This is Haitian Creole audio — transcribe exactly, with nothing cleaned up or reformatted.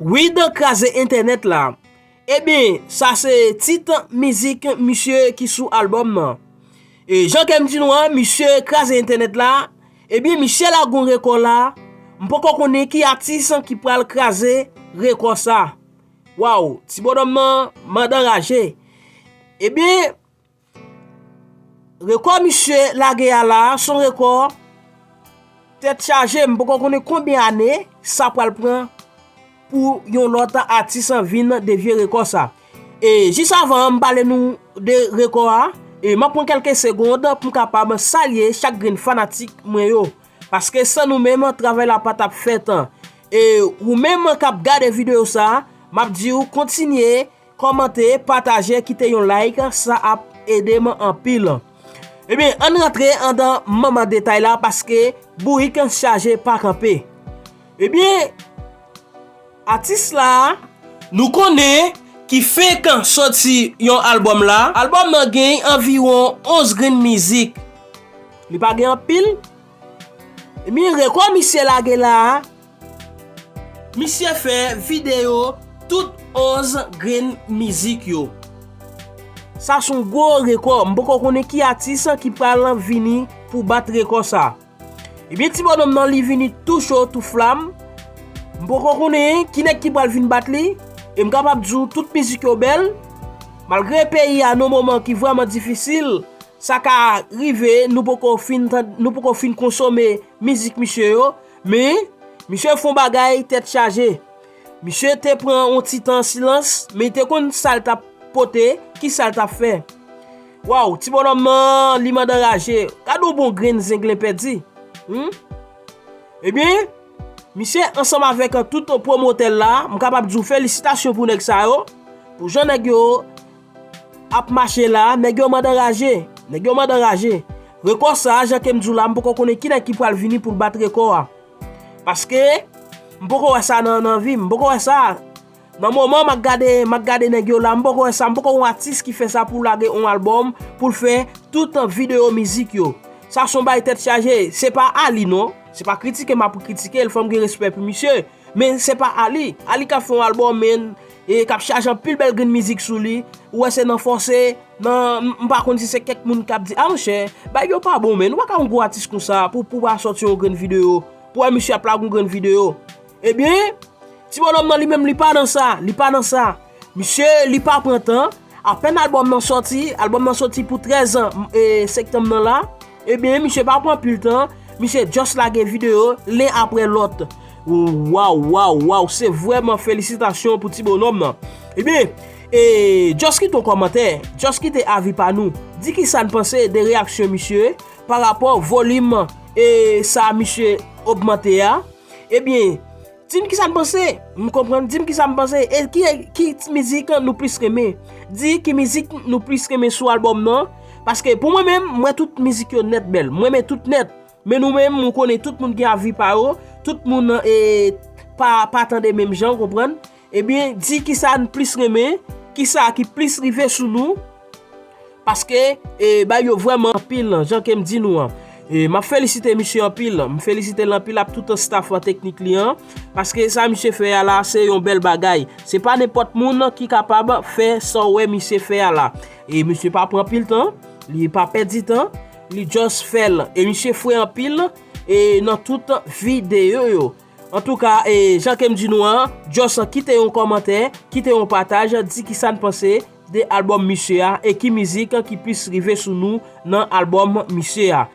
Wid kraze entènèt la. Ebyen, sa se tit mizik misye ki sou albòm nan. E jan ke m di nou an, misye kraze entènèt la. Ebyen, misye lage yon rekò la. M poko konnen ki atis ki pral kraze rekò sa. Waw, ti bonòm nan, manda raje. Ebyen, rekò misye lage a la, se yon rekò tèt chaje, m poko konnen konbyen ane sa pral pran pou yon lòt atis vin devye rekò sa. E jis avan m pale nou de rekò a, e m ap pran kèlke segonn pou m kapab salye chak grenn fanatik mwen yo. Paske san nou menm, travay la pa t ap fèt. E ou menm k ap gade videyo sa, m ap di w kontinye kòmante, pataje, kite yon like, sa ap ede m anpil. Ebyen, ann rantre anndan manman detay la paske bourik chaje pa kanpe. Ebyen, atis la, nou konnen ki fenk soti yon albòm la. Albòm nan gen anviwon onz grenn mizik. Li pa gen anpil. Ebyen, rekò misye lage la, misye fè videyo tout onz grenn mizik yo. Sa se yon gwo rekò. M poko konnen ki atis ki pral vini pou bat rekò sa. Ebyen, ti bonòm nan, li vini tou cho, tou flam. M poko konnen ki nèg ki pral vin bat li. E m kapab di w tout mizik yo bèl. Malgre peyi a nan moman ki vrèman difisil, sa ka rive, nou poko fin tann, nou poko fin konsome mizik misye yo, men misye fè yon bagay tèt chaje. Misye te pran yon ti tan silans, men li te konn sa l t ap pote, ki sa l t ap fè. Waw, ti bonòm nan, li manda raje. Gade yon bon grenn zenglen pèdi. Hmm? Ebyen, misye ansanm avèk tout pwomotè l la, m kapab di w felisitasyon pou nèg sa yo, pou jan nèg yo ap mache la, nèg yo manda raje. Nèg yo manda raje. Rekò sa, jan ke m di w la, m poko konnen ki nèg ki pral vini pou l bat rekò a. Paske, m poko wè sa nan, nan vi m. M poko wè sa. Nan moman m ap gade, m ap gade nèg yo la, m poko wè sa. M poko wè yon atis ki fè sa pou lage yon albòm, pou l fè tout videyo mizik yo. Sa se yon bay tèt chaje. Se pa Ali, non. Se pa kritike m ap kritike l, fò m gen respè pou misye. Men se pa Ali. Ali k ap fè yon albòm, men, e k ap chaje anpil bèl grenn mizik sou li. Ou wè se nan fòse, nan, m, m pa konn si se kèk moun k ap di, "A, monchè, bay yo pa bon, men. Ou pa ka yon gwo atis konsa pou, pou pa sòti yon grenn videyo. Pou wè misye ap lage yon grenn videyo." Ebyen, ti bonòm nan li menm, li pa nan sa. Li pa nan sa. Misye, li pa pran tan. Apèn albòm nan sòti, albòm nan sòti pou trèz e, septanm nan la. Ebyen, misye pa pran anpil tan, misye just lage videyo len apre lòt. Waw, waw, waw, se vrèman felisitasyon pou ti bonòm nan. Ebyen, e, just kite yon kòmantè, just kite avi pa nou. Di kisa n panse de reyaksyon misye pa rapò volim, e, sa misye ogmante a. Ebyen, di m kisa n panse. M konprann, di m kisa m panse. E ki, ki mizik nou plis renmen? Di ki mizik nou plis renmen sou albòm nan. Paske pou mwen menm, m wè tout mizik yo nèt bèl. M renmen tout nèt. Men nou menm, m konnen tout moun gen avi pa yo. Tout moun, e, pa, pa tande menm jan, w konprann? Ebyen, di kisa n plis renmen, kisa ki plis rive sou nou. Paske, e, bay yo vrèman anpil, jan ke m di nou an. E, m ap felisite misye anpil. M felisite l anpil ak tout staff teknik li an. Paske sa misye fè a la, se yon bèl bagay. Se pa nenpòt moun ki kapab fè sa w wè misye fè a la. E misye pa pran anpil tan, li pa pèdi tan, li just fè l. E misye fre anpil, e nan tout videyo yo. Antouka, e, jan ke m di nou an, just kite yon kòmantè, kite yon pataj, di kisa n panse de albòm misye a e ki mizik ki plis rive sou nou nan albòm misye a.